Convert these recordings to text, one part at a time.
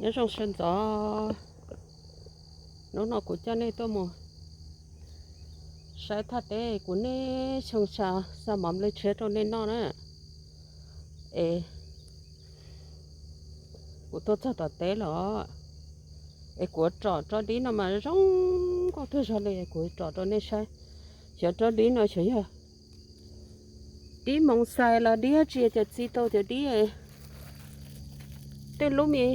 Nyob zoo sawv ntxov, hnub no kuv coj nej tuaj mus saib thaj teb kuv niaj xyoo xa mov nplej tshiab rau nej noj na. Es kuv tuaj txog tom teb los, es kuv tsom tsob dib no mas zoo nkauj tiag zog li, kuv tsom rau nej saib. Xyov tsob dib no xyov yog dib moos xais los dib tsi, cas txi tau cov dib tej lub me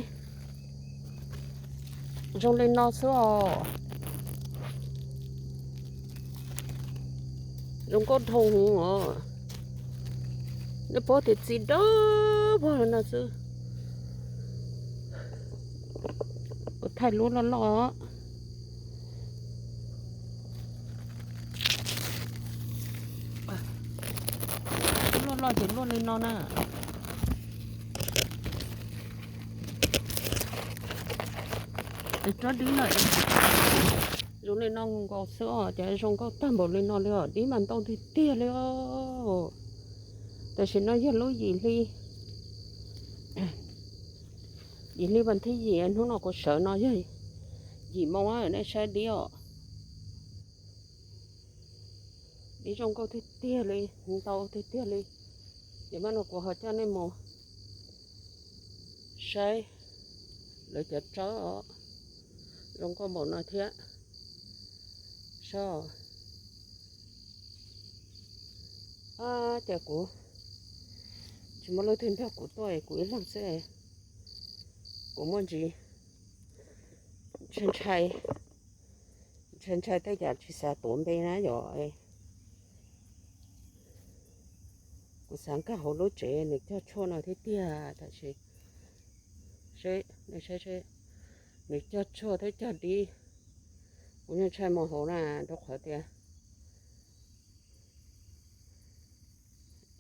zoo li no xwb os. Zoo nkauj dhau os. Nej paub tias txi dawb vog li no xwb. Kuv thaij lub loj loj, lub loj loj ces luaj li no na. Es tsob dib no zoo li no nkaus xwb os, ces zoo nkauj tag npaum li no li os, dib mas ntau tiag tiag li os. Tam sim no yog lub yim hli, yim hli vas thib yim, hnub no kuv sawv no yog yim moo, nej saib dib os. Dib zoo nkauj tiag tiag li, ntau tiag tiag li. Ces mas no kuv ho coj nej mus saib lawv cov tsawb os, zoo nkauj npaum no thiab. Saib, ces kuv tsis muaj leej twg nrog kuv tuaj, kuv ib leeg xwb. Kuv muaj ntsis ntshai ntshai, ntshai ntshai tej yam tsis xav tuav npe na yom. Kuv xav nkag hauv lub tsev nws cog tshuaj no thiab tiag, tab sis seb, nej saib seb, nws cog tshuaj thiab cog dib, kuv yeej ntshai mus hauv na, rau qhov tias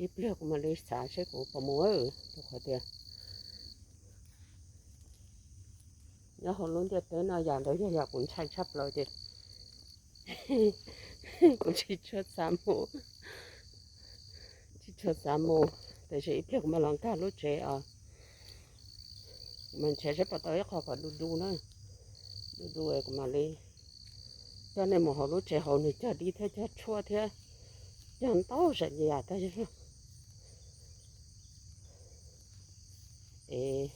ib pliag kuv mam li xav seb kuv puas mus, rau qhov tias nyob hauv lub ntiaj teb no yam ntawd yog yam kuv ntshai tshaj plaws ces kuv tsis tshua xav mus, tsis tshua xav mus. Tiam sis ib pliag kuv mam los nkag lub tsev os, kuv mam nrhiav seb puas tau ib qho kom du du na, du du kuv mam li coj nej mus hauv lub tsev hauv nws cog dib thiab cog tshuaj thiab cog ntau zam yam tag zog. Es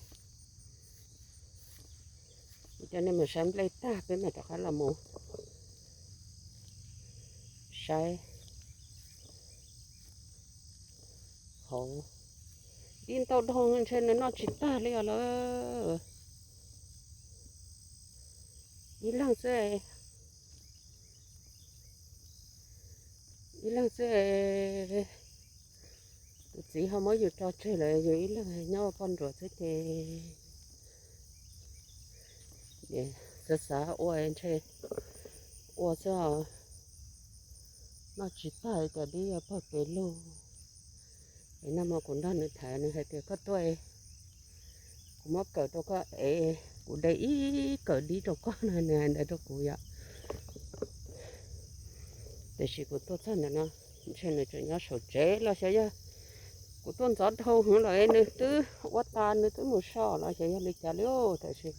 kuv coj nej mus saib nplej tag peb mam rov qab los mus saib hauv. Dib ntau dhau ntshe nws noj tsis tag li os lawm. Ib leeg xwb, ib leeg xwb. Tus txiv ho muab yus tso tseg lawm, yus ib leeg nyob ua poj nruam xwb ces xav xav ua ntshe ua xwb os. Noj tsis tag cas dib yuav pog pes lug. Es nag hmo kuv nrog nws tham nws hais tias koj tuaj, kuv muab kawm rau koj es kuv de ib kawm dib rau koj no, nws hais ntawd rau kuv yom. Tiam sis kuv tuaj txog ntawm no ntshe nws tseem nyob saum tsev los xyov yog kuv tuaj ntxov dhau heev lawm nws twb ua tas nws twb mus so los xyov yog li cas li. Tiam sis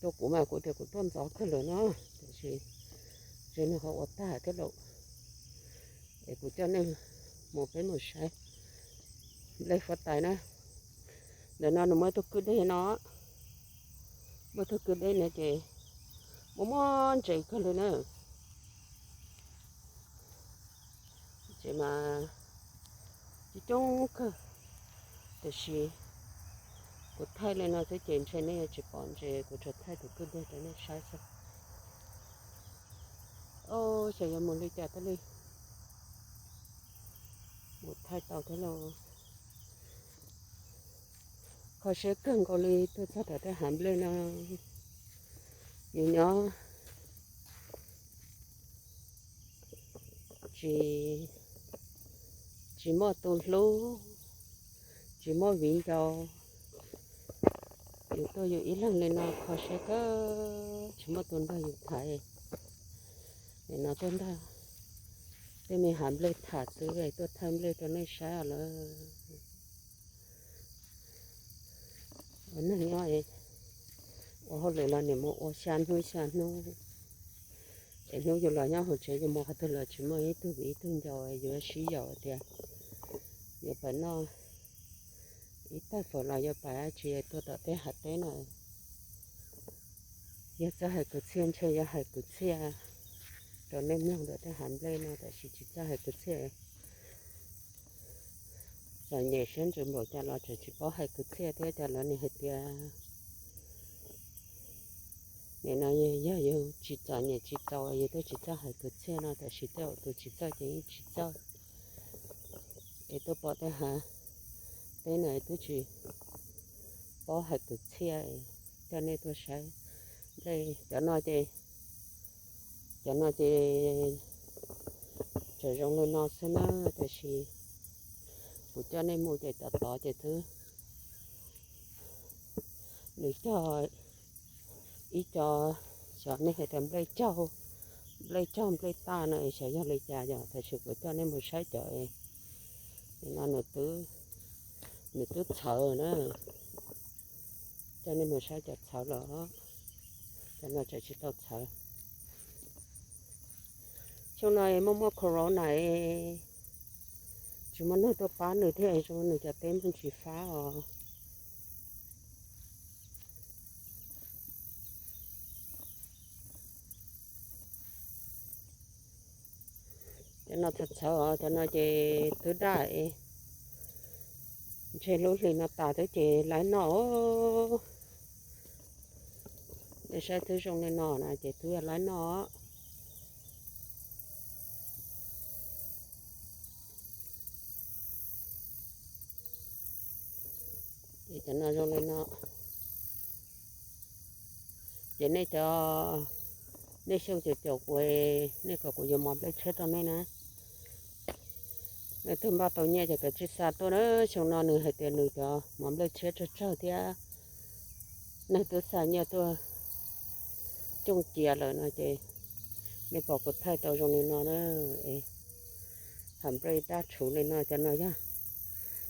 rau kuv mas kuv tias kuv tuaj ntxov kawg lawm no, tiam sis ntshe nws ho ua tag thiab lauj. Es kuv coj nej mus peb mus saib nplej huab tais na. Ntawm no nws muaj ib tug kwj deg no, muaj ib tug kwj deg no ces muaj muaj ntses kawg li na. Ces mas coob coob kawg, tiam sis kuv thaij li no xwb ces ntshe nej yuav tsis pom ntses, kuv tsuas thaij tus kwj deg rau nej saib xwb. Os, xyov yuav mus li cas thiaj li mus thaij tau thiab lauj. Kho siab kawg nkaus li tuaj txog tom tej hav nplej no, yus nyob tsis, tsis muaj tus hlub, tsis muaj viv ncaus. Yus tuaj yus ib leeg li no kho siab kawg, tsis muaj tus nrog yus tham. Nim no tuaj nrog tej me hav nplej tham xwb, tuaj thaij nplej rau nej saib lawm. Ua neeg nyob Lawm los niam mus ua xya hnub xya hnub, es hnub yus los nyob hauv tsev yus mus qhov twg los tsis muaj ib tug viv ib tug ncaus yuav sib yaum tias yuav pais noj ib tag fawm los yuav pais dab tsi tuaj tom tej hav teb no. Yog txawj hais kwv txhiaj ntshe yuav hais kwv txhiaj rau nej mloog ntawm tej hav nplej no, tab sis tsis txawj hais kwv txhiaj. Txom nyem siab ntsws npaum cas los tseem tsis paub hais kwv txhiaj thiab. Cov lawv nws hais tias nim no yog yus tsis txom nyem tsis txaus yus twb tsis txawj hais kwv txhiaj no, tab sis tej zaum tus tsis txawj ces yeej tsis txawj. Es tuaj pom tej hav teb no twb tsis paub hais kwv txhiaj, coj nej tuaj saib nplej. Cov no ces, cov no ces tseem zoo li no xwb na, tab sis kuv coj nej mus ces tom tod ces twb, nws cog ib co, xyov nej hais tias nplej caug, nplej caug nplej taj no xyov yog li cas yom, tab sis kuv coj nej mus saib cov no, nws twb txhawv na. Coj nej mus saib cov txhawv los, cov no tseem tsis tau txhawv. Xyoo no muaj muaj corona, tsis muaj neeg tuaj pab nws thiab zoo nws cov teb muaj ntsis fab os. Cov no txhawv txhawv os, cov no ces twb daj, ntshe lub hlis no tas twb ces laib noj. Nej saib twb zoo li no na ces twb laib noj. Ces cov no zoo li no. Ces nej cov, nej xyoo caum caum kuv, nej kom kuv yuav mov nplej tshiab rau nej na. Leej twg npaj tau nyiaj ces kav tsij xa tuaj na. Xyoo no nws hais tias nws cov mov nplej tshiab tsawg tsawg thiab, neeg twb xa nyiaj tuaj cooj cia lawm no ces nej pom kuv thaij tau zoo li no na. Es hav nplej daj tshuv li no, cov no yog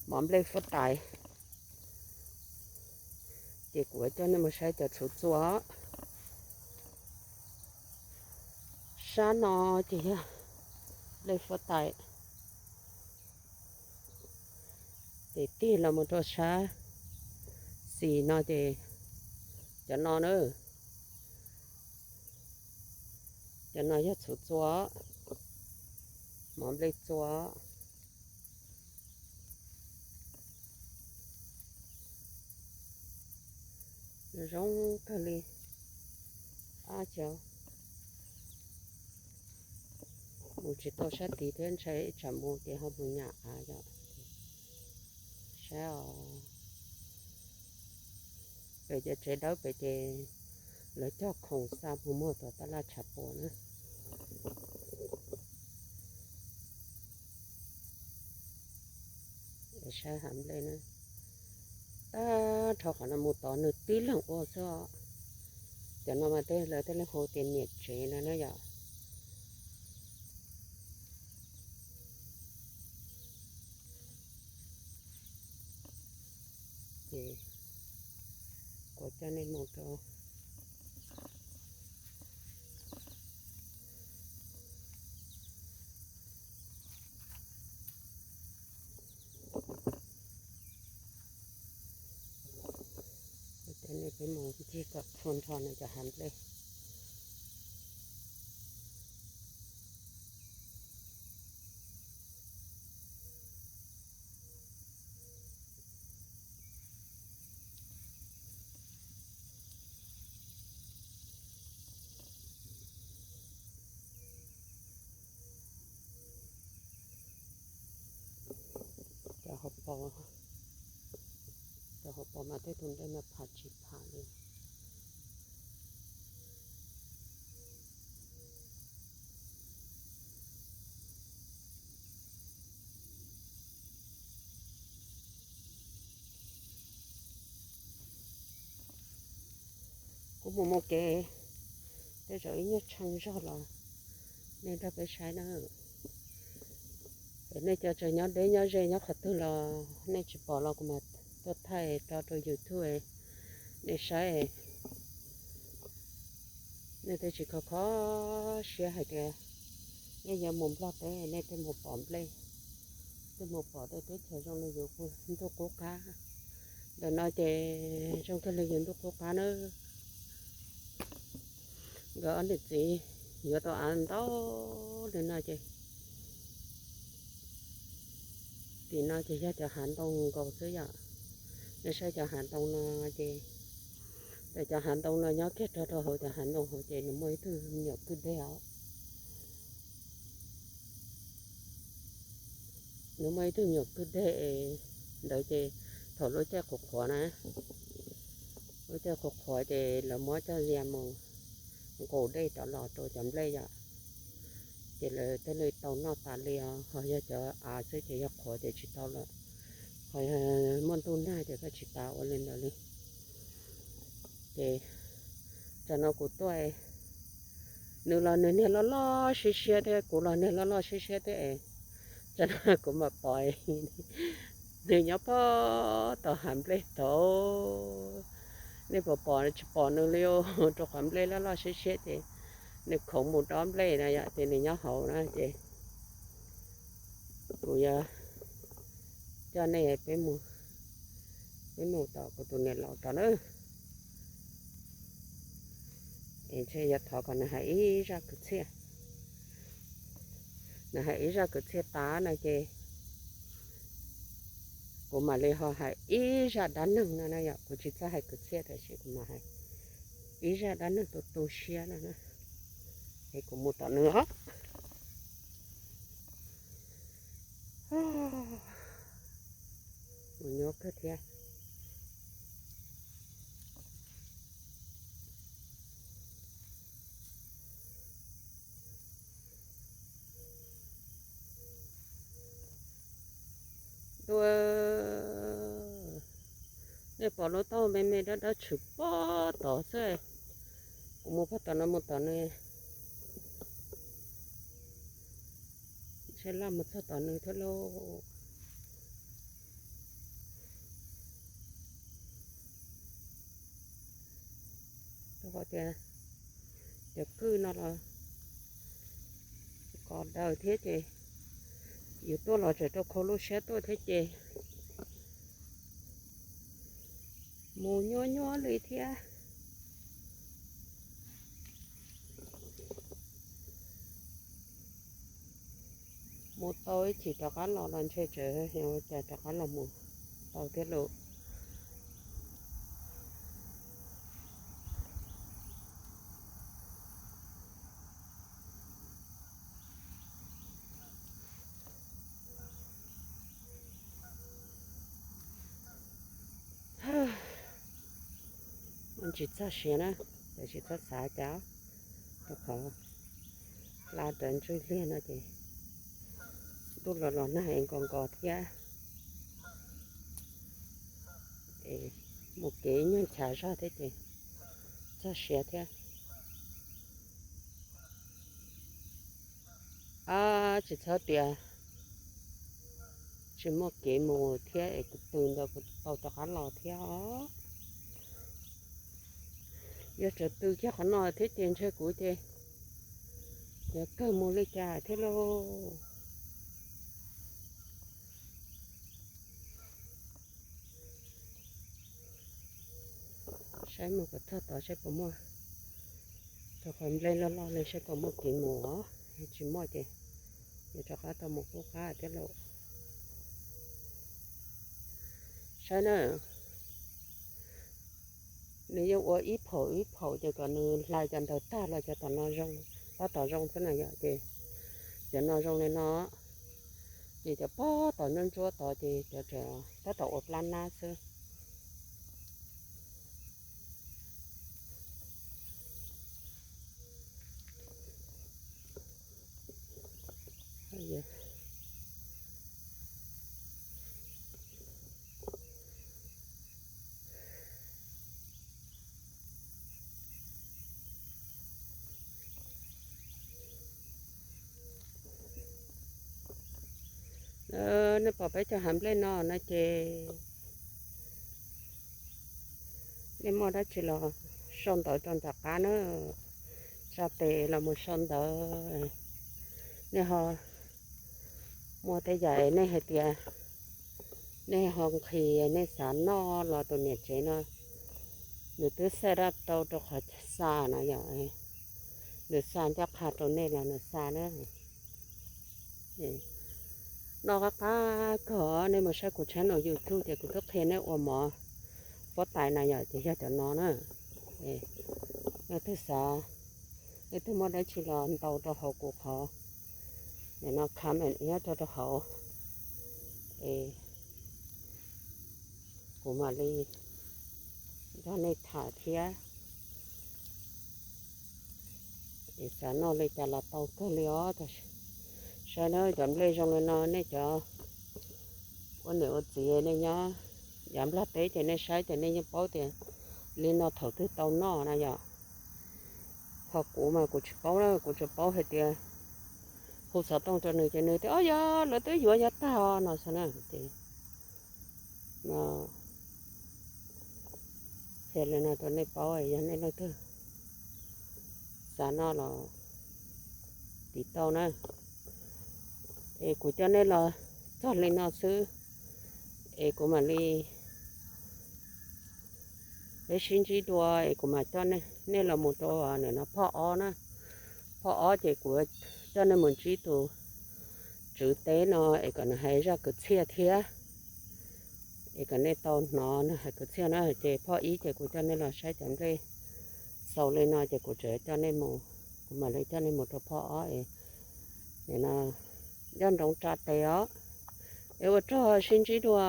mov nplej fuab tais. Ces kuv coj nej mus saib cov txhuv txua. Sab no ces yog nplej fuab tais. Ces tig los mus rau sab xis no ces cov no na, cov no yog txhuv txua, mov nplej txua. Zoo kawg li. Ab, cov mus tsis tau sab tid thiab, ntshai ib tsam mus ces ho mus nyam av yom. Saib os, pem cov tsev dawb pem ces lawv cog khoom xa mus muag tom tab laj tshav puam na. Saib hav nplej na, tag nrho qhov no mus tod nws tib leeg ua xwb. Cov no mas tej lawv tej leej hu tias niam tsev no na yom. Ces kuv coj nej mus rau Kuv coj nej peb mus ncig kom txhua nrho no cov hav nplej. Cov hauv paus, cov hauv paus mas tej tus nplej no pham tsis pham li. Kuv mus mus kev, tej zaum ib nyuag tshee zog los nej nrog peb saib na. Es nej cov tseem nyob deb nyob ze nyob qhov twg los nej tsis pom los kuv mam tuaj thaij tso rau YouTube nej saib. Nej twb tsis kho kho siab hais tias nej yuav mus Nplog teb nej thiaj mus pom nplej, thiaj mus pom tej teb chaws zoo li yus ntuj qub qab. Ntawm no ces zoo kawg li yus ntuj qub qab na. Nkawd ob niam txiv yuav tau av ntau li no ces tim no ces yog cov hav ntoo nkaus xwb yom. Nej saib cov hav ntoo no ces, cov hav ntoo no nyob kiag rau rau hauv cov hav ntoo hauv ces nws muaj ib tug me nyuam kwj deg os. Nws muaj ib tug me nyuam kwj deg ntawd ces thaum lub caij qhuav qhuav na, lub caij qhuav qhuav ces lawv muab coj lia mus nqus dej rov los rau cov nplej yom. Ces lawv thiaj li tau noj tas li os, ho yog cov av xwb ces yog qhuav ces tsis tau lawm. Ho yog muaj ntuj nag ces koj tsis tas ua li ntawd li. Ces tsam no kuv tuaj, nws los nws niag loj loj siab siab thiab kuv los niag loj loj siab siab thiab es, tsam no kuv mam pom nws nyob pog tom hav nplej tod. Nej puas pom tsis pom nws li os, rau qhov nplej loj loj siab siab ces nws khoov mus dob nplej na yom, ces nws nyob hauv na ces kuv yuav coj nej peb mus, peb mus tom kuv tus niam laus tod na. Es ntshe yuav thov kom nws hais ib zaj kwv txhiaj, nws hais ib zaj kwv txhiaj tas no ces kuv mam li ho hais ib zaj dab neeg no na yom. Kuv tsis txawj hais kwv txhiaj tab sis kuv mam hais ib zaj dab neeg tu tu siab no na. Es kuv mus tom nws os. Mus nyuaj kawg thiab. Ntuj, nej pom lub taub hau me me dawb dawb tshwm pob tod xwb. Kuv mus pob tom no mus tom nws, ntshe laj mus txog tom nws thiab lauj. Rau qhov tias cov kwj no los kos daws thiab ces yus tuaj los tseem rau khau lub siab tuaj thiab ces mus nyuaj nyuaj li thiab. Mus tau ib chim rov qab los los ntshe tseem cas rov qab los mus tau thiab lauj. Tsis txog siav na, tiam sis txhob xav cas, rau qhov hla rawv ntswj liag no ces ntuj los los nag es nkaus nkaus thiab. Es mus kev nyuag nchav zog thiab ces txog siav thiab. Ab, tsis txhob tias tsis muaj kev mus thiab es kuv tw ntawd kuv tau rov qab los thiab os. Yog tseem tw kiag qhov no thiab ces ntshe kuv ces yuav kawg mus li cas thiab lauj. Saib mus kom txog tod saib puas muaj, rau qhov nplej loj loj li saib puas muaj kev mus os. Tsis muaj ces yuav rov qab tau mus qub qab thiab lauj. Saib na, nws yeej ua ib phaum ib phaum ces kom nws hlais cov ntawd tag los cov tom no zoo, tab tom zoo xwb na yom. Ces cov no zoo li no, ces cov pob tom ntsuab ntsuab tod ces cov tseem tab tom ua plab nab xwb. Nej pom peb cov hav nplej no no ces nej muaj dab tsi los sau ntawv rau nram qab na. Tsa tes los mus sau ntawv, nej ho muaj tej yam nej hais tias nej ho nqhis nej xav noj los tus niam tsev no nws twb set up tau rau qhov xa no yom, nws xa ncaj qha rau nej los nws xa na. Noj qab qab kawg, nej mus saib kuv channel YouTube ces kuv twb qhia nej ua mov huab tais na yom, ces yog cov no na. Leej twg xav, leej twg muaj dab tsi los ntaus rau hauv kuv qhov no comment nyob rau rau hauv, es kuv mam li nrog nej tham thiab. Es xav noj li cas los tau kawg li os. Saib na, cov nplej zoo li no nej cov ua niam ua txiv nej nyob yav Nplog teb ces nej saib ces nej yeej paub tias li no thaum twg tau noj na yom. Ho kuv mas kuv tsis paub na, kuv tsuas paub hais tias hu xov tooj rau nws ces nws tias, o yog lawv twb yuav yav tag os no xwb na. Ces no qhia li no rau nej paub, yog nej leej twg xav noj los tiv tauj na. Es kuv coj nej los txog li no xwb, es kuv mam li peb sib ntsib dua es kuv mam coj nej los mus rau nim no phoj ob na. Phoj ob ces kuv coj nej mus ntsib tus tswv teb no es kom nws hais zaj kwv txhiaj thiab, es kom nej tau hnov nws hais kwv txhiaj na. Ces phoj ib ces kuv coj nej los saib cov nplej xaus li no ces kuv tseem coj nej mus, kuv mam li coj nej mus rau phoj ob es nim no nco ntsoov tsa tes os. Es ua tsaug, sib ntsib dua.